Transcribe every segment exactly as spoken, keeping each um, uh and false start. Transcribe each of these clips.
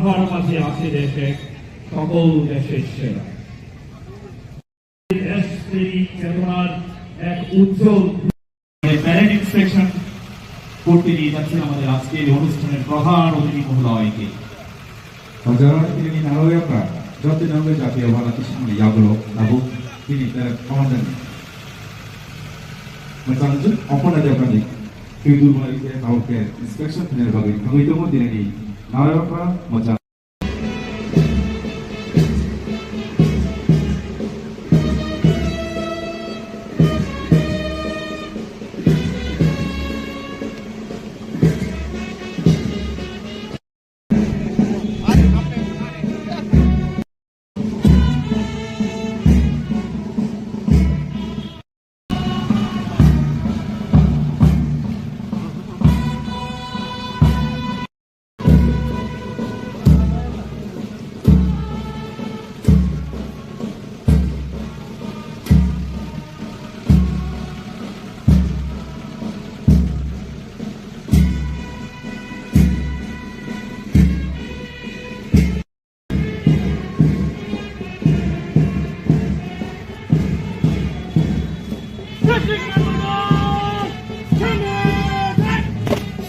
আমার মাঝে আছে দেশ এক, সকল দেশের সেরা। দেশপ্রেমী চেতনার এক উজ্জ্বল প্যারেড ইন্সপেকশন করতে নিয়ে যাচ্ছেন আমাদের আজকের এই অনুষ্ঠানের প্রধান অতিথি মহোদয়কে। Pajarani tini narwkha, jotoni wngwi jatiyo bana tisingni yagulo tabuk tini terek commander ni. Mwchang jwk opona jabani twi dulmani khe tabuk khe inspection khainani bagwi thangwi tongo tini ni narwkha mwchang.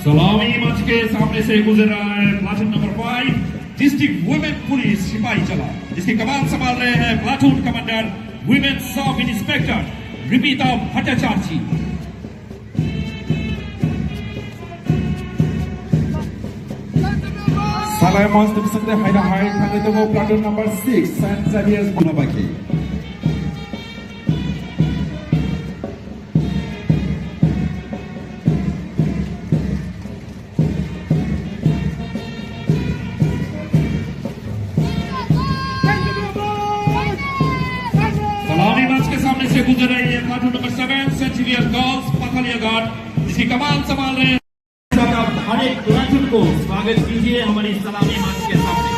सलामी मंच के सामने से गुजर रहा है platoon number five, district women police सिपाही जला, जिसकी कमान संभाल रहे हैं platoon commander women sub inspector रिपिता भट्टाचार्य जी। Salai monch ni bwswk tei haino hai thangwi tongo platoon number six, Saint Xavier's Bunabaki. सलामी मंच के सामने से गुजर रही है platoon number seven, saint Xavier girls, Pathaliaghat, जिसकी कमान संभाल रहे हैं। हर एक प्लाटून को स्वागत कीजिए हमारी सलामी मंच के सामने।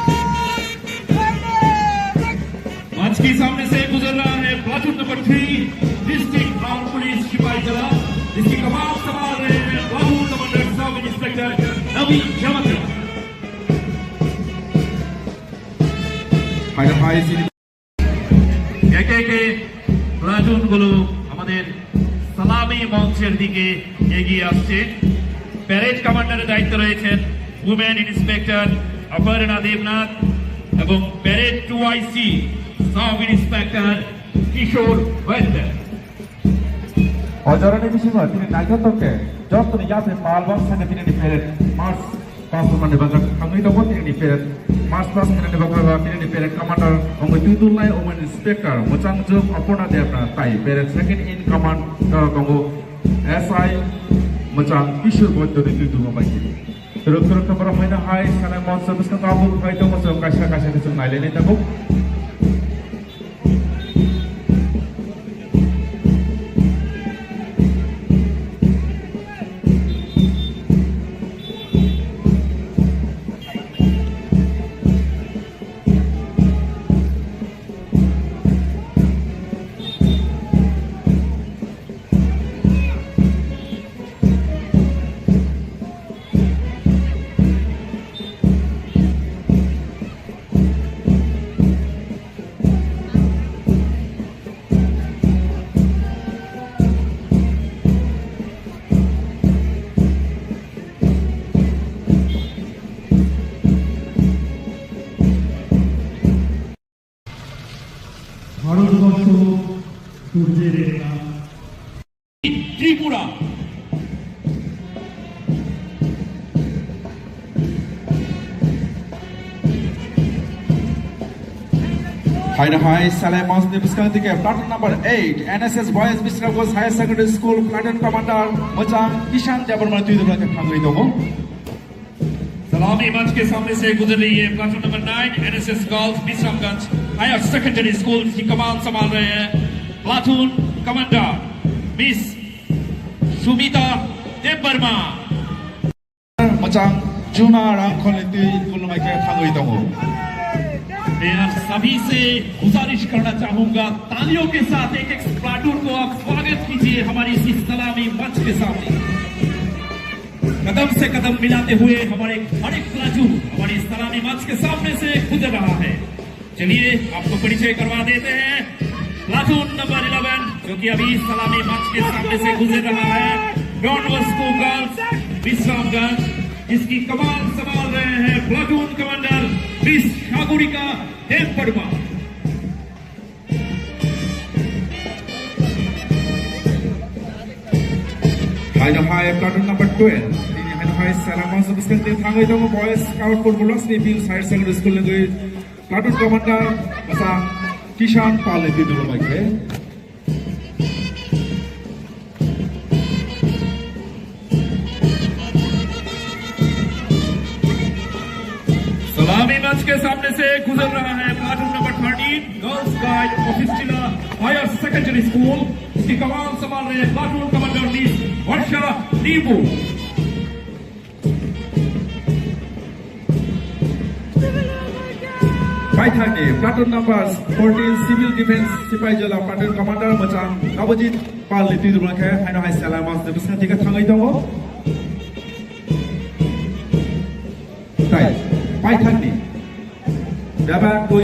मंच के सामने से गुजर रहा है platoon number three, district arm police सिपाही जला, जिसकी कमान संभाल रहे हैं प्लाटून कमांडर सब इंस्पेक्टर नवीन जमत्रा। হায় হায়, একে একে প্লাটুনগুলো আমাদের সালামি মঞ্চের দিকে এগিয়ে আসছে। প্যারেড কমান্ডারের দায়িত্বে রয়েছেন উমেন ইন্সপেক্টর অপর্ণা দেবনাথ এবং parade two IC sub inspector Kishore Baidya. O jorani bisingo tini naithotok khe jotoni yapri pal baksa khe tini ni peret march pass rwmani bagwi thangwi tongo tini ni peret march pass rwmani bagwi tini ni peret commander wngwi twi dulnai women inspector mwchang jwk Aparna Debnath tai peret second in command tongo S I mwchang Kishore Boddoni twi dulma bai. Rwk rwk khe borok haino hai sanai moncho bwskango tabuk phai tongo chwng kaisa kaisa khe chwng nailainai tabuk. Bharatvarsha সূর্যের রেখা। Tripura. Haino hai salai monchni bwskango tike platoon number eight, N S S Boys Bisramganj Higher Secondary School, platoon commander mwchang Kishan Debbarma twi dubla khe thangwi tongo. सलामी मंच के सामने से गुजर रही है platoon number nine, NSS girls, Bishramganj higher secondary school, जिसकी कमान संभाल रहे हैं platoon commander miss Sumita Debbarma. Mwchang Juna Rangkhol ni twi dulma khe thangwi tongo. मैं आप सभी से गुजारिश करना चाहूंगा, तालियों के साथ एक एक प्लाटून को आप स्वागत कीजिए हमारी इस सलामी मंच के सामने। कदम से कदम मिलाते हुए हमारे हर एक प्लाटून हमारी सलामी मंच के सामने से गुजर रहा है। चलिए, आपको परिचय करवा देते हैं। प्लाटून नंबर इलेवन, जो कि अभी सलामी मंच के सामने से गुजर रहा है, डॉन बॉस्को गर्ल्स विश्रामगंज, जिसकी कमान संभाल रहे हैं platoon commander miss Sagarika Debbarma. Haino hai platoon number twelve. Tini haino hai sela masa bwskang tini thangwi tongo boys scout footballers ni Bill Higher Secondary School ni platoon commander bwsa Kishan Pal ni twi dolo bai khe. सलामी मंच के सामने से गुजर रहा है platoon number thirteen, girls guide office जिला higher secondary school. इसकी कमान संभाल रहे हैं प्लाटून कमांडर मिस वर्षा नींबू। Paithakni platoon number fourteen civil defense sipai jala platoon commander mwchang Kabajit Pal ni twi dolo khe haino hai sela masa bwskang tini thangwi tongo. Tai, paithakni. Bebak twi.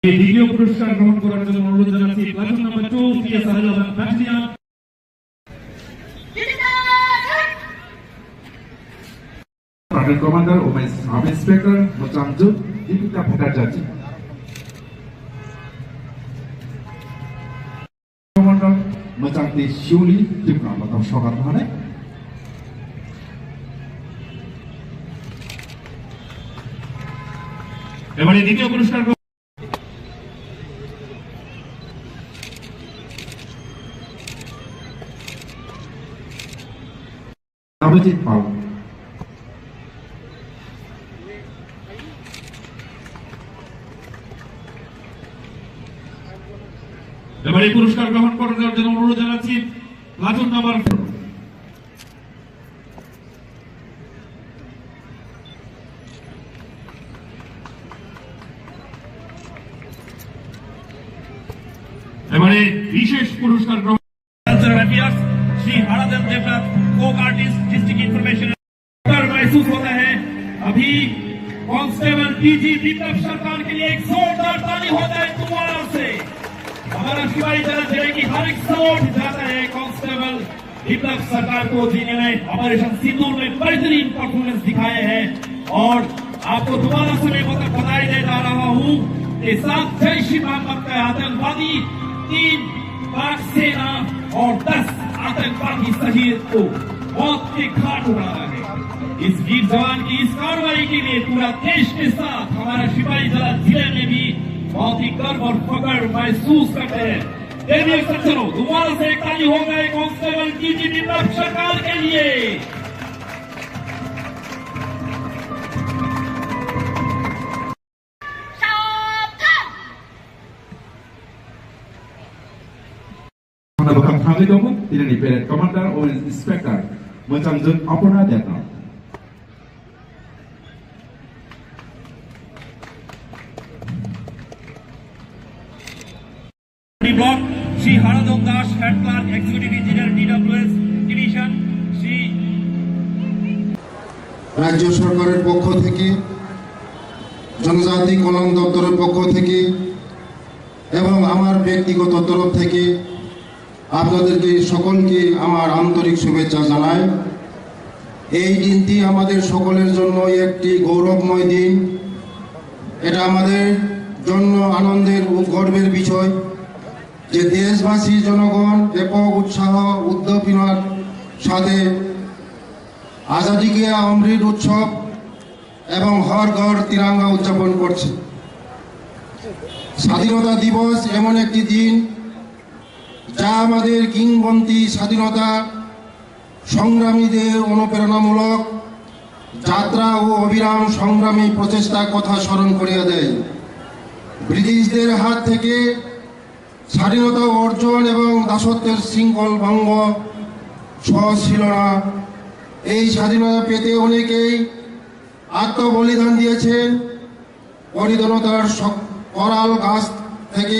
দ্বিতীয় পুরস্কার গ্রহণ করার জন্য অনুরোধ জানাচ্ছি platoon number two, PS আহলাবাদ battalion. Platoon commander Umesh sub inspector মোচামজুক দীপিকা ভট্টাচার্য। মন্ডল, মোচাংতি শিউলি, ত্রিপুরা মন্ডল সভার মহানে। এবারে দ্বিতীয় পুরস্কার। অভিজিৎ পাল। এবার এই পুরস্কার গ্রহণ করার জন্য অনুরোধ জানাচ্ছি প্লাটুন নাম্বার এবারে বিশেষ পুরস্কার গ্রহণ। Cultural Affairs, श्री हराधन Debnath, Folk Artist, District Information। डर महसूस होता है। अभी कांस्टेबल डीजी विप्लव सरकार के लिए एक जोरदार ताली हो जाए दोबारा से। हमारा सिपाही जरा जरा की हर एक सपोर्ट जाता है कांस्टेबल विप्लव सरकार को, जिन्होंने ऑपरेशन सिंदूर में बेहतरीन परफॉर्मेंस दिखाए हैं। और आपको दोबारा से मैं बता, बताए दे जा रहा हूँ कि सात जैश ए मोहम्मद का आतंकवादी, तीन पाक सेना और दस आतंकवादी शहीद को मौत के घाट उतारा है। इस वीर जवान की इस कार्रवाई के लिए पूरा देश के साथ हमारा सिपाही जरा जिले में भी बहुत ही गर्व और फख्र महसूस करते हैं। देवी सज्जनों, दोबारा से एक ताली हो जाए कांस्टेबल डीजी विप्लव सरकार के लिए। Khana bwkhak thangwi tongo, tinini parade commander o inspector mwchangjwk Aparna Debnath. Block, Shri Haradhan Das, head clerk, executive engineer, DWS division, Shri রাজ্য সরকারের পক্ষ থেকে, জনজাতি কল্যাণ দপ্তরের পক্ষ থেকে এবং আমার ব্যক্তিগত তরফ থেকে আপনাদেরকে সকলকে আমার আন্তরিক শুভেচ্ছা জানাই। এই দিনটি আমাদের সকলের জন্য একটি গৌরবময় দিন। এটা আমাদের জন্য আনন্দের ও গর্বের বিষয় যে দেশবাসী জনগণ ব্যাপক উৎসাহ উদ্দীপনার সাথে আজাদি কে অমৃত উৎসব এবং হর ঘর তিরঙ্গা উদযাপন করছে। স্বাধীনতা দিবস এমন একটি দিন যা আমাদের কিংবদন্তি স্বাধীনতা সংগ্রামীদের অনুপ্রেরণামূলক যাত্রা ও অবিরাম সংগ্রামী প্রচেষ্টার কথা স্মরণ করিয়ে দেয়। ব্রিটিশদের হাত থেকে স্বাধীনতা অর্জন এবং দাসত্বের শৃঙ্খল ভঙ্গ সহ ছিল না। এই স্বাধীনতা পেতে অনেকেই আত্মবলিদান দিয়েছেন। পরিধনতার সক-, করাল গাছ থেকে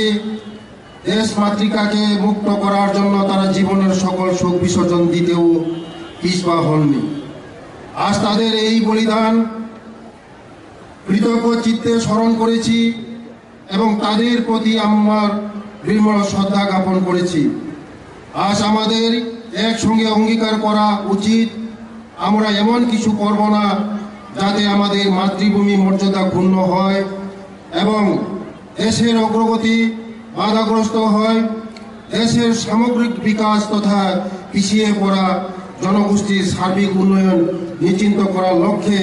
দেশ মাতৃকাকে মুক্ত করার জন্য তারা জীবনের সকল শোক বিসর্জন দিতেও পিছপা হননি। আজ তাদের এই বলিদান কৃতজ্ঞ চিত্তে স্মরণ করেছি এবং তাদের প্রতি আমার বিনম্র শ্রদ্ধা জ্ঞাপন করেছি। আজ আমাদের একসঙ্গে অঙ্গীকার করা উচিত, আমরা এমন কিছু করব না যাতে আমাদের মাতৃভূমি মর্যাদা ক্ষুণ্ণ হয় এবং দেশের অগ্রগতি বাধাগ্রস্ত হয়। দেশের সামগ্রিক বিকাশ তথা পিছিয়ে পড়া জনগোষ্ঠীর সার্বিক উন্নয়ন নিশ্চিত করার লক্ষ্যে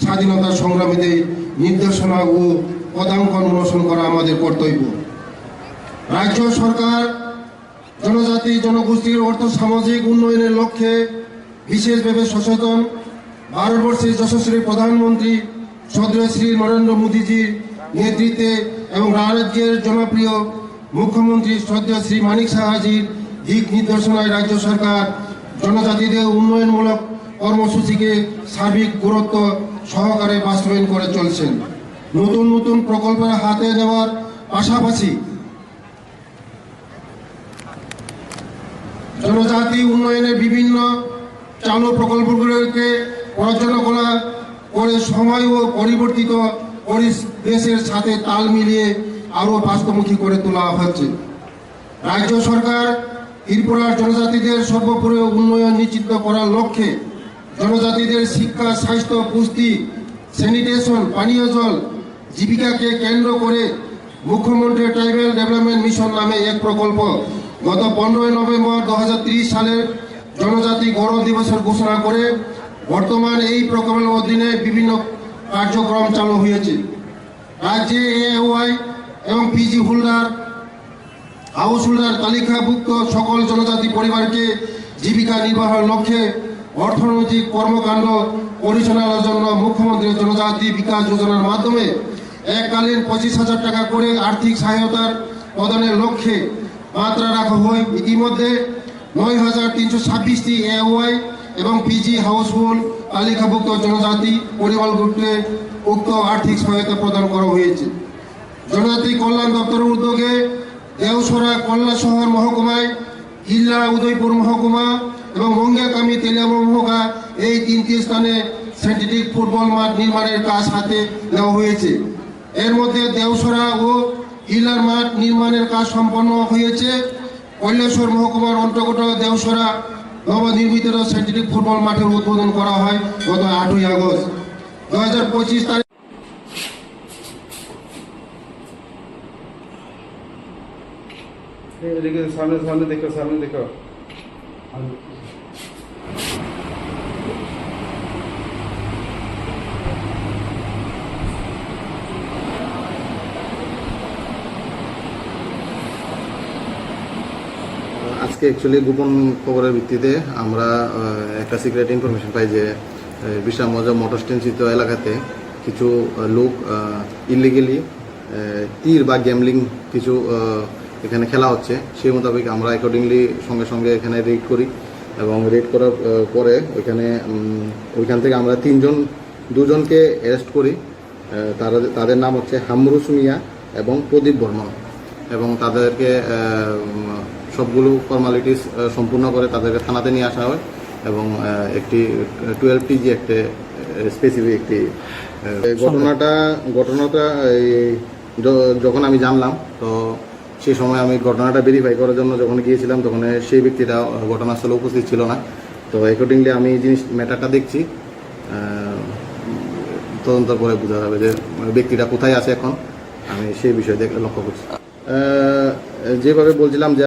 স্বাধীনতা সংগ্রামীদের নির্দেশনা ও পদাঙ্কন অনুসরণ করা আমাদের কর্তব্য। রাজ্য সরকার জনজাতি জনগোষ্ঠীর অর্থ সামাজিক উন্নয়নের লক্ষ্যে বিশেষভাবে সচেতন। ভারতবর্ষের যশস্বী প্রধানমন্ত্রী শ্রদ্ধেয় শ্রী নরেন্দ্র মোদীজির নেতৃত্বে এবং রাজ্যের জনপ্রিয় মুখ্যমন্ত্রী শ্রদ্ধেয় শ্রী মানিক সাহাজির দিক নির্দেশনায় রাজ্য সরকার জনজাতিদের উন্নয়নমূলক কর্মসূচিকে সার্বিক গুরুত্ব সহকারে বাস্তবায়ন করে চলছেন। নতুন নতুন প্রকল্প হাতে নেওয়ার পাশাপাশি জনজাতি উন্নয়নের বিভিন্ন চালু প্রকল্পগুলোকে পর্যালোচনা করে সময় ও পরিবর্তিত পরিবেশের সাথে তাল মিলিয়ে আরও বাস্তবমুখী করে তোলা হচ্ছে। রাজ্য সরকার ত্রিপুরার জনজাতিদের সর্বোপরি উন্নয়ন নিশ্চিত করার লক্ষ্যে জনজাতিদের শিক্ষা, স্বাস্থ্য, পুষ্টি, স্যানিটেশন, পানীয় জল, জীবিকাকে কেন্দ্র করে মুখ্যমন্ত্রী ট্রাইবাল ডেভেলপমেন্ট মিশন নামে এক প্রকল্প গত পনেরোই নভেম্বর দু হাজার তিরিশ সালের জনজাতি গৌরব দিবসের ঘোষণা করে বর্তমান এই প্রকল্পের অধীনে বিভিন্ন কার্যক্রম চালু হয়েছে। রাজ্যে এওয়াই এবং পিজি হোল্ডার, হাউস হোল্ডার তালিকাভুক্ত সকল জনজাতি পরিবারকে জীবিকা নির্বাহের লক্ষ্যে অর্থনৈতিক কর্মকাণ্ড পরিচালনার জন্য মুখ্যমন্ত্রী জনজাতি বিকাশ যোজনার মাধ্যমে এককালীন পঁচিশ হাজার টাকা করে আর্থিক সহায়তার প্রদানের লক্ষ্যে মাত্রা রাখা হয়। ইতিমধ্যে নয় হাজার তিনশো ছাব্বিশটি এওয়াই এবং পিজি হাউসহোল্ড তালিকাভুক্ত জনজাতি পরিবারগুলিকে উক্ত আর্থিক সহায়তা প্রদান করা হয়েছে। জনজাতি কল্যাণ দপ্তরের উদ্যোগে দেওসরা কল্যাণ শহর মহকুমায়, ইল্লা উদয়পুর মহকুমা এবং মঙ্গিয়াকামি তেলিয়ামুড়া মহকুমা এই তিনটি স্থানে সিনথেটিক ফুটবল মাঠ নির্মাণের কাজ হাতে নেওয়া হয়েছে। এর মধ্যে দেওসরা ও ইল্লার মাঠ নির্মাণের কাজ সম্পন্ন হয়েছে। কৈলাসহর মহকুমার অন্তর্গত দেওসরা নবনির্মিত সিনথেটিক ফুটবল মাঠের উদ্বোধন করা হয় গত আটই আগস্ট দু হাজার পঁচিশ তারিখ। এদিকে সামনে, সামনে দেখো, সামনে দেখো। আজকে অ্যাকচুয়ালি গোপন খবরের ভিত্তিতে আমরা, আহ, একটা সিক্রেট ইনফরমেশন পাই যে, আহ, বিশ্রামগঞ্জ মোটরস্ট্যান্ডস্থিত এলাকাতে কিছু, আহ, লোক, আহ, ইলিগেলি, আহ, তীর বা গ্যামলিং কিছু, আহ, এখানে খেলা হচ্ছে। সেই মোতাবেক আমরা অ্যাকর্ডিংলি সঙ্গে সঙ্গে এখানে রেড করি এবং রেড করার, আহ, পরে ওইখানে, উম, ওইখান থেকে আমরা তিনজন, দুজনকে অ্যারেস্ট করি। আহ, তারা, তাদের নাম হচ্ছে হামরুস মিয়া এবং প্রদীপ বর্মন এবং তাদেরকে, আহ, উম, সবগুলো ফর্মালিটিস, আহ, সম্পূর্ণ করে তাদেরকে থানাতে নিয়ে আসা হয় এবং, আহ, একটি টুয়েলভ টিজি একটা, আহ, স্পেসিফিক একটি, আহ, এই ঘটনাটা, ঘটনাটা এই য-, যখন আমি জানলাম, তো সেই সময় আমি ঘটনাটা ভেরিফাই করার জন্য যখন গিয়েছিলাম, তখন সেই ব্যক্তিটা, আহ, ঘটনাস্থলে উপস্থিত ছিল না। তো অ্যাকর্ডিংলি আমি এই জিনিস, ম্যাটারটা দেখছি। আহ, তদন্তের পরে বোঝা যাবে যে, মানে, ব্যক্তিটা কোথায় আছে এখন, আমি সেই বিষয়ে দেখ-, লক্ষ্য করছি। আহ, যেভাবে বলছিলাম যে